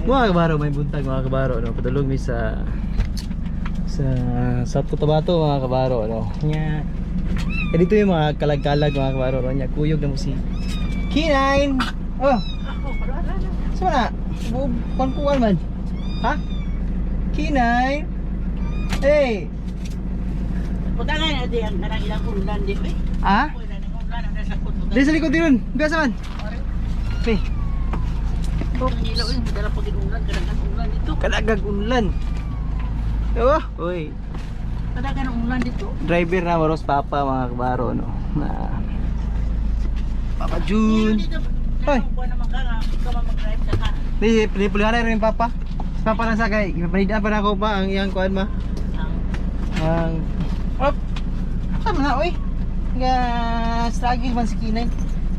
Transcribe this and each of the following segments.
Mga kabaro, may buntag, mga kabaro, no. Padulong mi sa South Cotabato, mga kabaro, no. Nya. Eh, dito yung mga kalag-kalag, mga kabaro, no. Nya kuyog na mo si K9. Oh. Sa na? Kuan man. Ha? K9. Hey. Putangan na di ang kanang ilang ulan di eh. Ah? Ulan ang ulan ang nasa kut. Di sa likod din. Biasa man. Hey. Ang ilaw eh, dala pag ulan, kadagan ulan dito. Kadagag unlan. Oh, uy. Kadagan ulan dito. Driver na maros papa, mga kabaro, no. Na Papa Jun. Dito. Hoy. Hoy. Naman ka nga, ikaw man mag-drive sa ka. Di pilihan rin papa. Si papa lang sa kay ipapanidaan pa na ako pa ang iyang kuan ma. Ang Ang Op. Sama na oy. Nga struggle man si Kinay.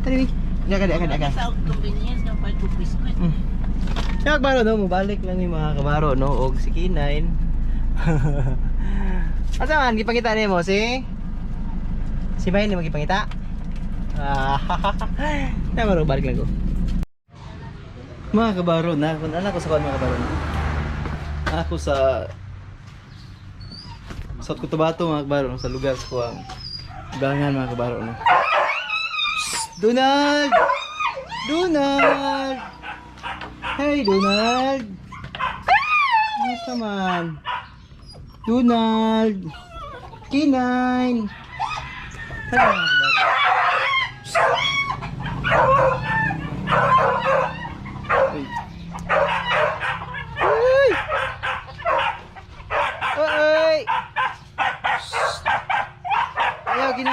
Tari. Diya ka, diya ka, diya ka. Sa convenience nga pag biscuit. Kaya kabaro, no, mabalik lang yung mga kabaro, no, og si K9. Asa man, gipangita nimo si Si Bayan mo gipangita? Ah, na baro, balik lang ko. Mga kabaro, na kung ko sa kuan, mga kabaro. No? Ako sa South Cotabato, mga kabaro, no, sa lugar sa kuang Gangan, mga kabaro, no. Psst, Donald! Donald! Hey, Donald! Kumusta man? Donald! K9! Hello, mga kabaro. Uy. Uy! Uy! Shh! Ayaw, K9!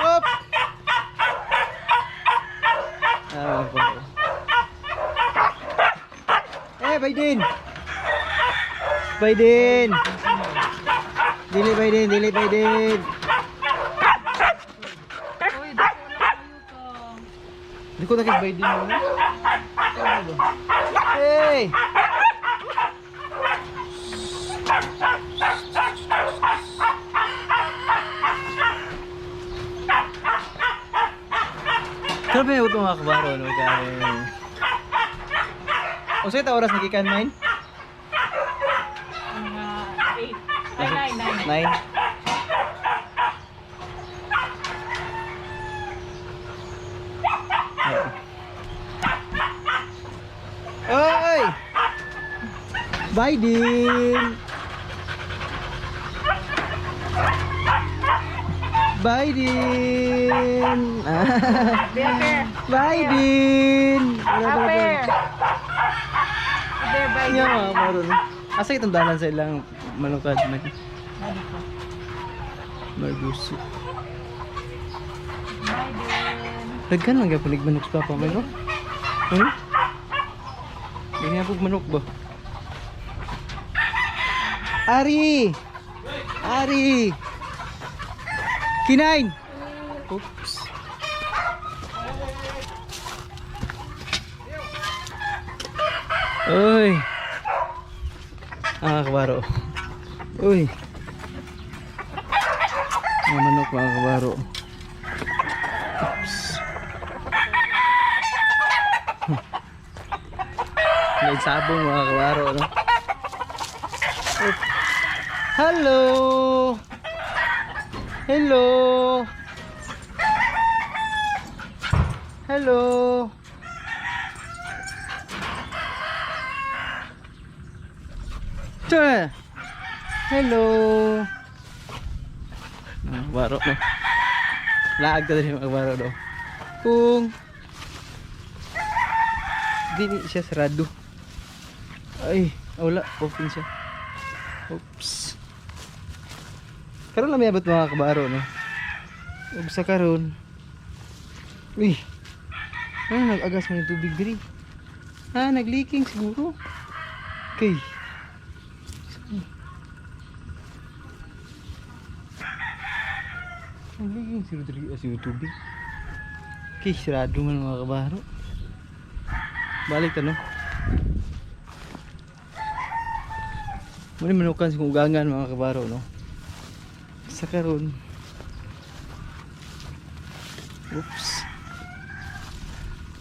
Up! Ah, mga kabaro. Eh, Biden! Biden! Dili Biden, dili Biden! Di ko na kay Biden mo. Hey! Grabe yung mga kabaro, no? Kaya... O sa oras nagikan mine? Mga 8. Ay, 9, 9. 9. Oy! Bye din. Bye din. Bye din. Aper. Aper, bye. Nya mga maron. Asa itong dalan sa ilang manukad man? Marguso. Bye din. Daghan lang gyapon ig manok sa papa may no. Ano? Ganyan po manok ba? Ari! Ari! Kinain! Oops. Uy! Ah, kabaro. Uy! Mga manok, mga kabaro. Oops. May sabong, mga kabaro, no? Oop. Hello! Hello! Hello! Tara! Hello! Mga kabaro, no? Laag ka din, mga kabaro, no? Kung dili siya sarado. Ay, wala. Open siya. Oops. Karon lang may abot, mga kabaro, no? Ug sa karon. Uy. Ay, nag-agas man yung tubig diri. Ah, nag-leaking siguro. Okay. Nag-leaking siguro diri ah, siguro tubig. Okay, sarado man, mga kabaro. Balik ta, no? Muna manukan sa ugangan, mga kabaro, no? Sa karon. Oops.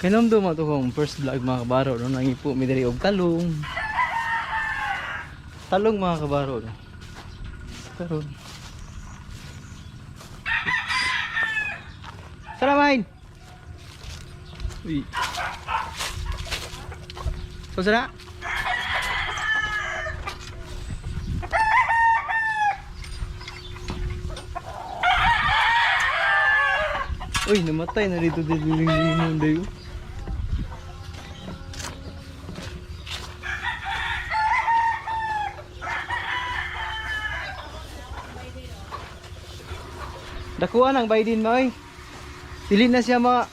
Kanom mo to kong first vlog, mga kabaro, no? Nangipo mi diri og talong. Talong, mga kabaro, no? Karon. Tara, main. Uy. So sara. Uy, namatay na dito dito yung limon dayo. Dakuan ang Biden mo oy. Dili na siya ma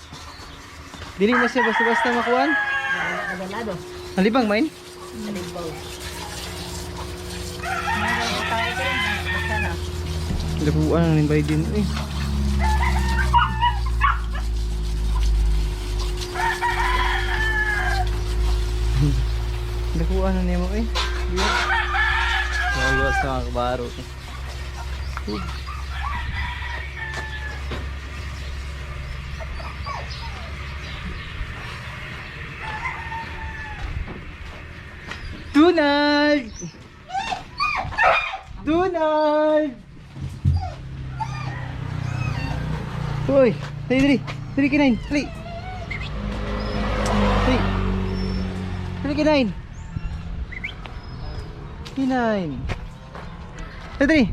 Dili na siya basta-basta makuan. Nagalado. Halibang main. Halimbaw. Meron tayo din. Basta na. Dakuan ang Biden oy. Dakuan na nimo eh. Wala sa mga kabaro. Donald! Donald! Uy, dali, dali. Dali, kinain. Dali. Dali. Dali, kinain. Kinain. Dali, dali.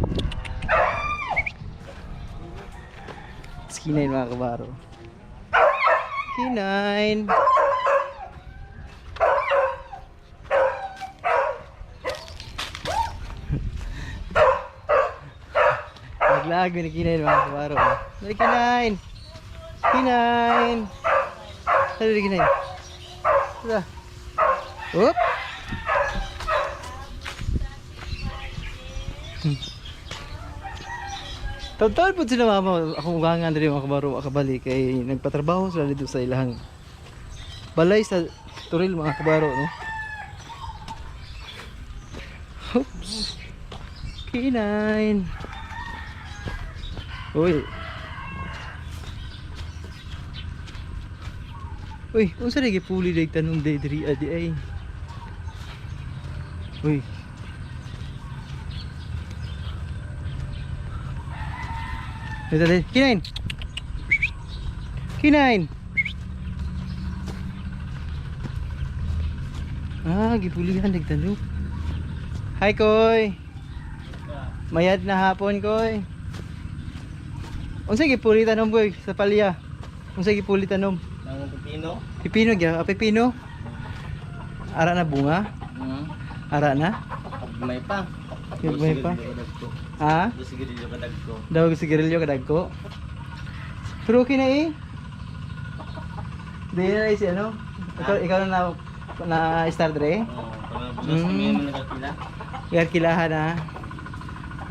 It's kinain, mga kabaro. Kinain. Naglaag ni kinain, mga kabaro. Dali, kinain. Kinain. Dali, kinain. Tara. Oop. Taon-taon po sila mama, akong ugangan diri, mga kabaro, akabali kay nagpatrabaho sila dito sa ilahang balay sa Turil, mga kabaro, no. Oops. Kinain. Uy. Uy, unsa lagi puli dag tanong day diri adi ay. Uy. Dito, dito. Kinain. Kinain. Ah, gipulihan dag tanong. Hi, Koy. Mayad na hapon, Koy. Unsa gipuli tanom, boy, sa palya? Unsa gipuli tanom? Nang pipino? Pipino gyud, ah, pipino. Ara na bunga? Ara na? May pa. Gagmay pa. Ha? Sigarilyo ka dagko. Daw sigarilyo kadagko. Pero okay na eh. Di na eh si ano? Ikaw na na, na start re? Oo, kami kami man nagkakila. Iarkilahan na.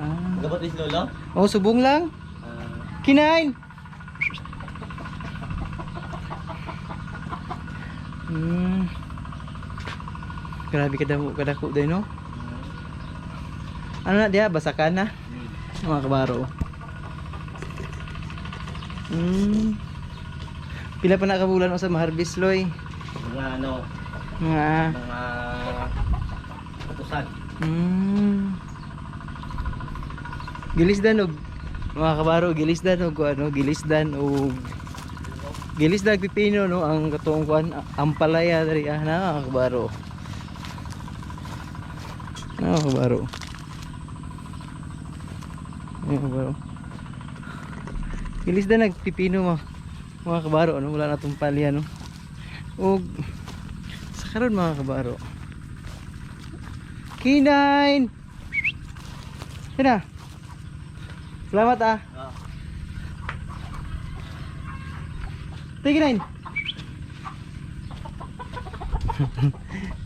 Ah. Gabot is lolo? Oh, subong lang. Ah, Kinain. Grabe kadamo kadako din, no? Ano na diya, basakan na mga kabaro. Pila pa na kabulan sa maharvest, loy? Mga ano, Mga mga utusan. Gilisdan og, mga kabaro, gilisdan og ano, gilisdan og gilisdan pipino, no, ang katong kuan ampalaya diri ah na, mga kabaro. Na, mga kabaro. Mga kabaro. Gilisdan nagpipino mo, mga kabaro, no, wala na tong palya, no. Og sa karon, mga kabaro. K9. Yan na. Salamat ah. Ah. Take nine.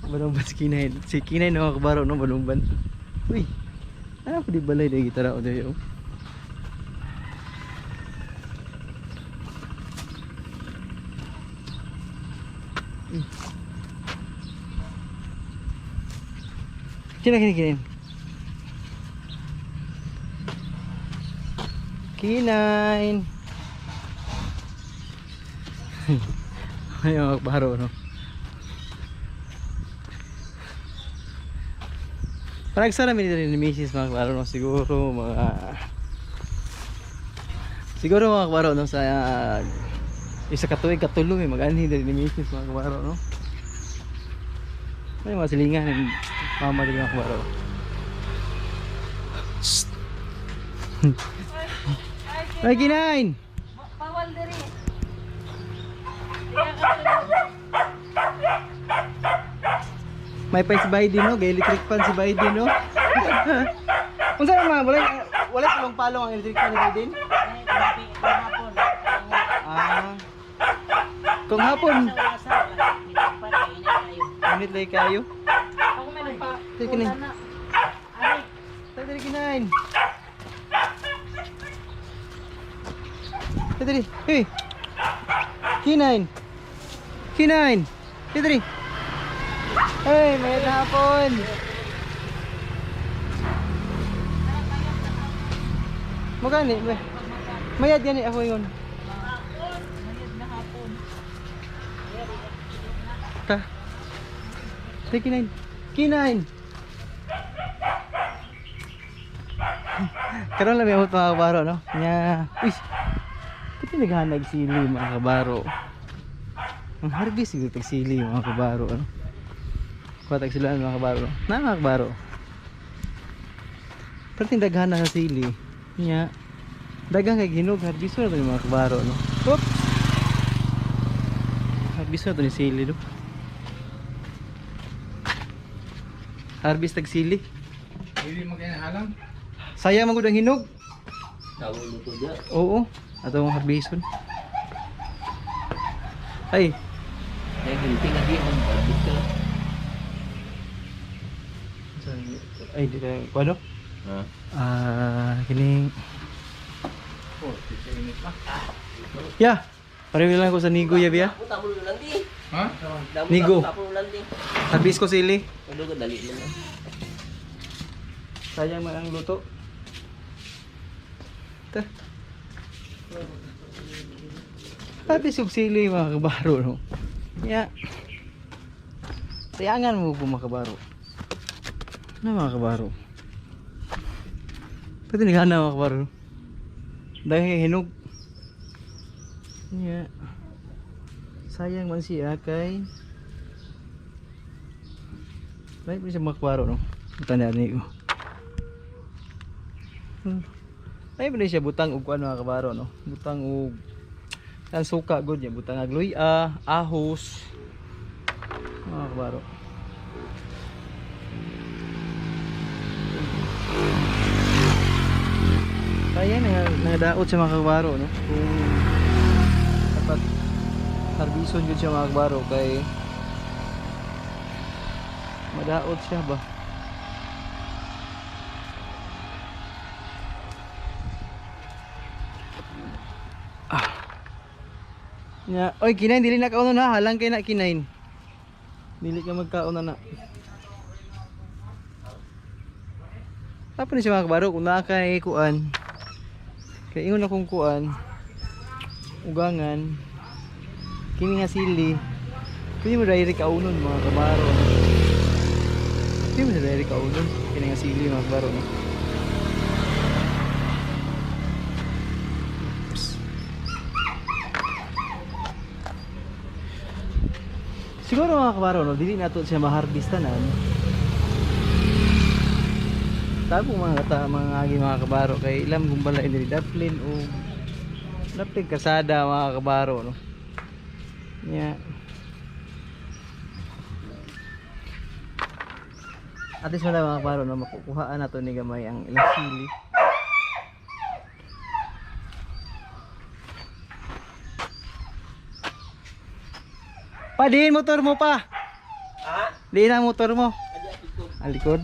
Balumban si K9. Si K9, no, kabaro, no, balumban. Uy. Ano pa di balay na gitara o dayo? Kina kina kina. K9. Ay, mga kabaro, no. Parang sana may ni Mrs. mga kabaro, no? Siguro mga kabaro, no? Sa isa ka tuig, katulo, may mag-anhi din ni Mrs. mga kabaro, no? Ay, mga silingan ng mama din mga kabaro. Shh! Ay, kinain! Bawal diri. May pa si Biden no, gay electric fan si Biden no. Unsa na mga wala wala palong-palong ang electric fan ni Biden? Hapon. Ah. Kung hapon, init lay kayo. Ako may nagpa. Teka na. Ay, Tay diri kinain. Tay diri. Hey. Kinain. Kinain. Tay diri. Hey, may hapon. Magani, may. Mayad gani ako yun. mayad na hapon. Ta. Tay kinain. Kinain. Karon lang may amot mga kabaro no. Nya. Uy. Pati naghanag sili mga kabaro. Ang harvest siguro tag sili mga kabaro ano. Kuha tag sila mga kabaro. No? Na mga kabaro. Pero daghan na sa sili. Nya. Daghang kay ginog harvest na to ni mga kabaro no. Oops. Harvest na to ni sili no. Harvest tag sili. Hindi mo kinahalang? Sayang man gud ang hinog. Naluluto dyan. Oo, ato ang harbison. Ay, Ay, hindi nga di. Malapit ka. ay di na kuno. Ha? Ah, kining Ya, pareho lang ko sa nigo ya biya. Ha? Nigo. Harbis ko sili. Dali lang. Sayang man ang luto. Ta. Harbis og sili mga kabaro no. Ya. Sayangan mo po mga kabaro. Ano mga kabaro? Pwede naghana mga kabaro. Dahil hinog. Ya. Sayang man siya kay Baik bisa mga kabaro no. Tandaan niyo. Ay ba siya butang og kuan mga kabaro no. Butang og ang suka gud niya butang og luya, ahos. Mga kabaro. Kaya na nangadaot sa mga kabaro no. Kung dapat harbison gud siya mga kabaro kay madaot siya ba. Nya, oy kinain dili na kauna na, halang kay na kinain. Dili ka magkauna na. Tapos ni siya mga kabaro kung naa kay kuan. Kay ingon akong kuan. Ugangan. Kini nga sili. Pwede mo direct kaunon mga kabaro. Pwede mo direct kaunon kini nga sili mga kabaro no. Oops. Siguro mga kabaro, no, dili nato siya maharvest tanan. Tapo mga kata, mga agi mga kabaro kay ilam kung bala dili daplin o daplin kasada mga kabaro no. Nya. At least wala mga kabaro no, makukuhaan nato ni gamay ang ilang sili. Pa, diin motor mo pa. Ha? Diin ang motor mo. Ang likod.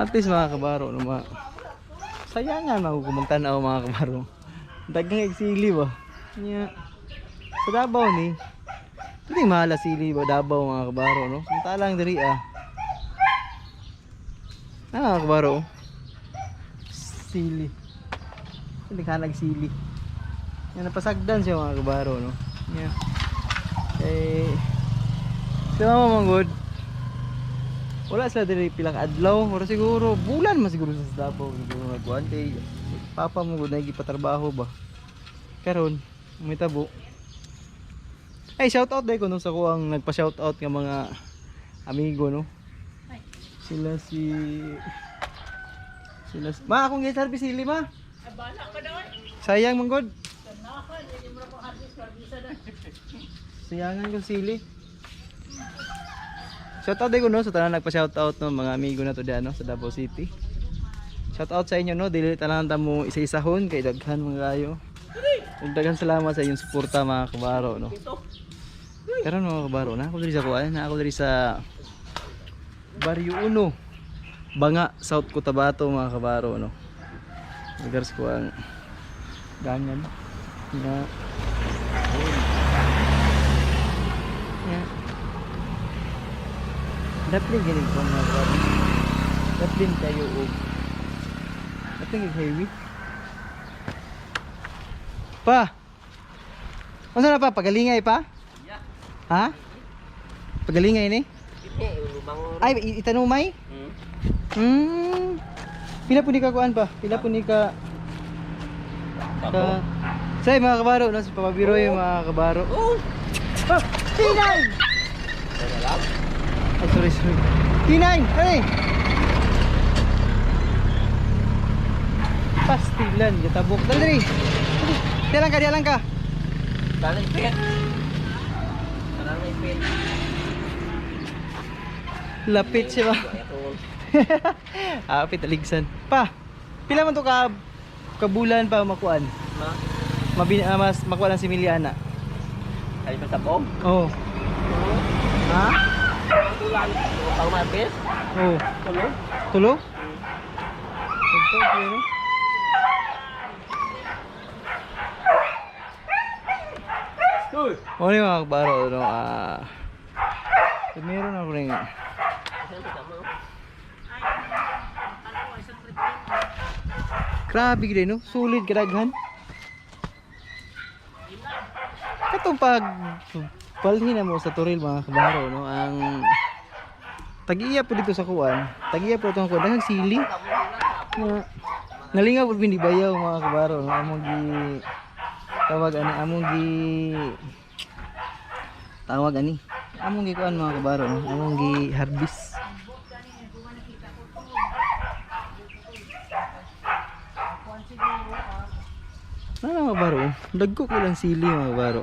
At least mga kabaro, no, mga... Sayangan mga kumagtanaw mga kabaro. Daghang eksili ba? Nya. Sa Davao ni. Pwede mahal ang sili ba Davao mga kabaro no? Samantalang diri ah. Ah, mga kabaro. Sili. Naghanag sili. Yan, napasagdan siya, mga kabaro, no. Yeah. Eh, si mama manggod. Wala sila diri pila ka adlaw, mura siguro bulan man siguro sa Davao siguro nagkuan kay papa mo gud nagipatrabaho ba. Karon, may tabo. Ay, shout out dai ko no sa kuang nagpa-shout out nga mga amigo, no. Sila si Ma, akong gi-service sili, ma. Ay, bala ka daw eh. Sayang man gud. Ganahan, hindi mo na ko harvest, harvest na. Sayangan kong sili. Shout out ko no sa tanan nagpa-shout out no, mga amigo na to diyan, no, sa Davao City. Shout out sa inyo, no, dili tanan ta mo isa-isahon kay daghan mga kayo. Ug daghan salamat sa inyong suporta, mga kabaro, no. Karon, mga kabaro, na ako diri sa kuan, na ako diri sa Barrio Uno, Banga, South Cotabato, mga kabaro, no. Lugar sa kuan gangan. Nga. Yeah. Daplin ganing ko, mga kabaro. Daplin kayo og daplin kay highway. Pa. Unsa na pa, pagalingay pa? Yeah. Ha? Pagalingay ni? Ini lumang. Ay, itanumay? Hmm. Pila po ni ka kuan pa? Pila po ni ka ka Say, mga kabaro, no, si Papa Biroy, mga kabaro. Oh. Ah, T9! Wala lang. Ay, sorry, sorry. T9! Ay! Pastilan, gitabok. Dali, dali! Diyan lang ka, diyan lang ka. Tanay pet. Tanay pet. Lapit siya ba? Ay, ako. Ah, pitaligsan. Pa! Pila man to ka kabulan pa makuan? Ma. Mas makuan ang si Miliana. Ay pa sa bom. Oo. Ha? Tulan. Pang mabis. Oo. Tulo. Tulo? Ito, pero. Uy. Ano yung mga kabaro, no? Meron ako rin. Ano, isang trip din. Grabe gid, no? Solid kadaghan. Katong pag palhin na mo sa Toril, mga kabaro, no? Ang tagiya po dito sa kuan, tagiya po itong kuan, daghang sili. Nga, nalingaw po bindi bayaw, mga kabaro, no? Among gi tawag ani, among gi tawag ani. Among gi kuan, mga kabaro, no? Among gi harvest. Ano, mga kabaro? Dagko ko lang sili, mga kabaro.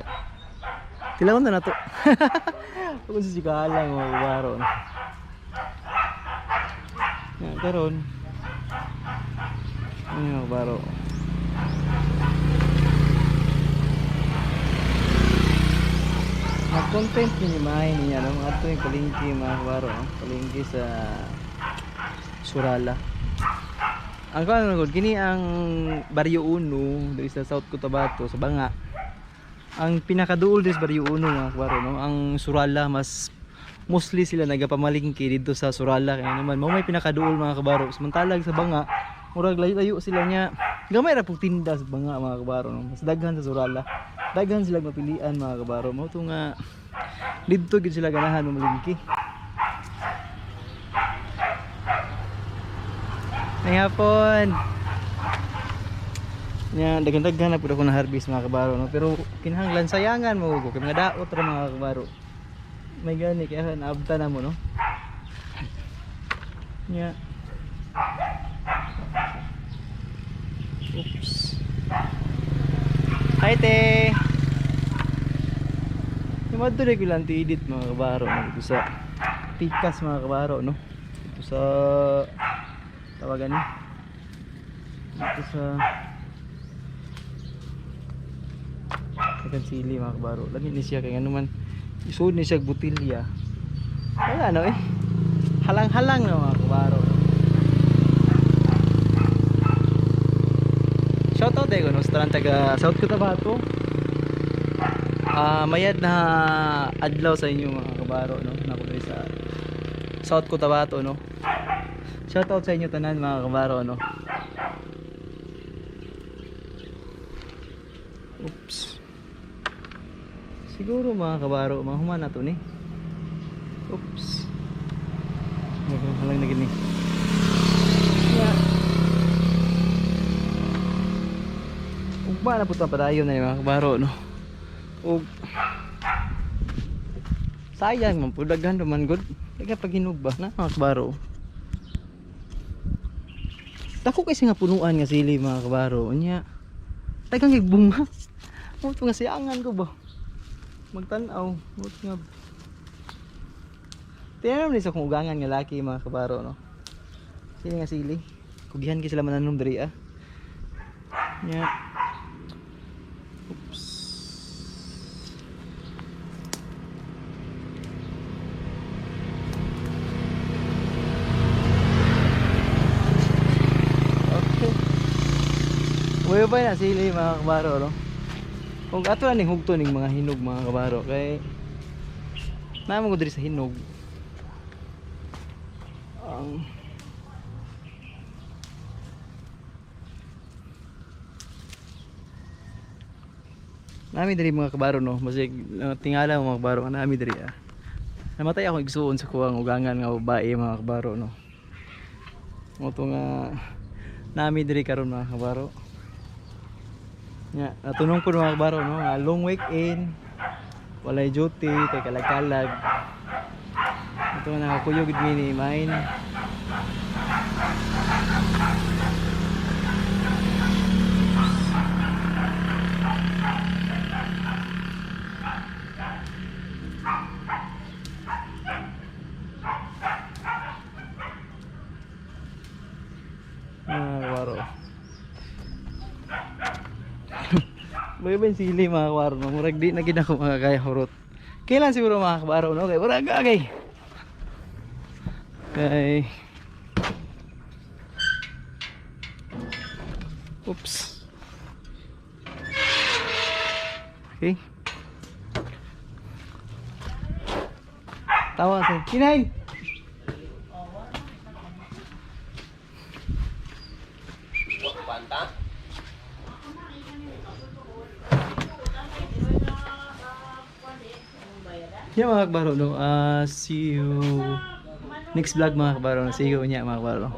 Tilawan na nato. Kung sa sikalang, mga kabaro. No? Yan, karon. Ano, mga kabaro? Mag-content ni May niya, no? Mga ito yung palengke, mga kabaro, no? Palengke sa Surala. Ang kuan man gud kini ang Barrio Uno diri sa South Cotabato sa Banga. Ang pinakaduol diri sa Barrio Uno, mga kabaro, no, ang Surala. Mas mostly sila nagapamalingki dito sa Surala kaya naman mao may pinakaduol, mga kabaro. Samantalag sa Banga, murag layo-layo sila niya. Gamay ra pug tinda sa Banga, mga kabaro, no. Mas daghan sa Surala. Daghan sila mapilian, mga kabaro. Mao to nga didto gid sila ganahan mamalingki. May hapon. Nya daghan-daghan na pud ako na harvest, mga kabaro, no, pero kinahanglan sayangan mo ko kay mga daot ra, mga kabaro. May gani kaya naabta na mo, no. Nya. Oops. Hi, te. Yung madto ko lang ti-edit, mga kabaro, no, dito sa Pikas, mga kabaro, no. Dito sa tawagan ni dito sa Dagan sili, mga kabaro. Lami ni siya kay ano man isud ni siya butilya. Wala no eh. Halang-halang na, mga kabaro. Shoutout eh kuno sa tanan taga South Cotabato. Ah, mayad na adlaw sa inyo, mga kabaro, no. Nako diri sa South Cotabato, no. Shoutout sa inyo tanan, mga kabaro, no. Oops. Siguro mga kabaro, mahuman na to ni. Oops. Halang na gini. Yeah. Ugma na po ito padayon na ni mga kabaro, no. Ug sayang man po, daghan man gud. Daghang paghinog ba na mga kabaro. Dako kasi nga punuan nga sili mga kabaro. Unya. Daghang kay bunga. Mo nga siyangan ko ba. Magtan-aw, mo nga. Tingnan ni sa kung ugangan nga laki mga kabaro, no. Sili nga sili. Kugihan kay sila mananom diri ah. Nya. Oops. Okay. Buhay pa na sili mga kabaro, no? Kung ato na ning hugto ning mga hinog mga kabaro kay naa mo ko diri sa hinog. Ang nami diri mga kabaro, no, basig tingala mga kabaro nami diri ah. Namatay ako igsuon sa kuwang ugangan nga babae mga kabaro, no. Mo to nga nami diri karon mga kabaro. Nya, natunong ko mga kabaro, no, nga long weekend, walay duty kay kalag-kalag. Ito nga nakakuyog gid mi ni mine. Mga kabaro. May ba yung sili mga kabaro, no? Murag di na gid ako makakaya hurot. Kailan siguro mga kabaro, no? Kay murag agay. Kay oops. Okay. Tawa sa Kinay. Banta? Yeah mga kabaro, no. See you next vlog mga kabaro. See you unya mga kabaro.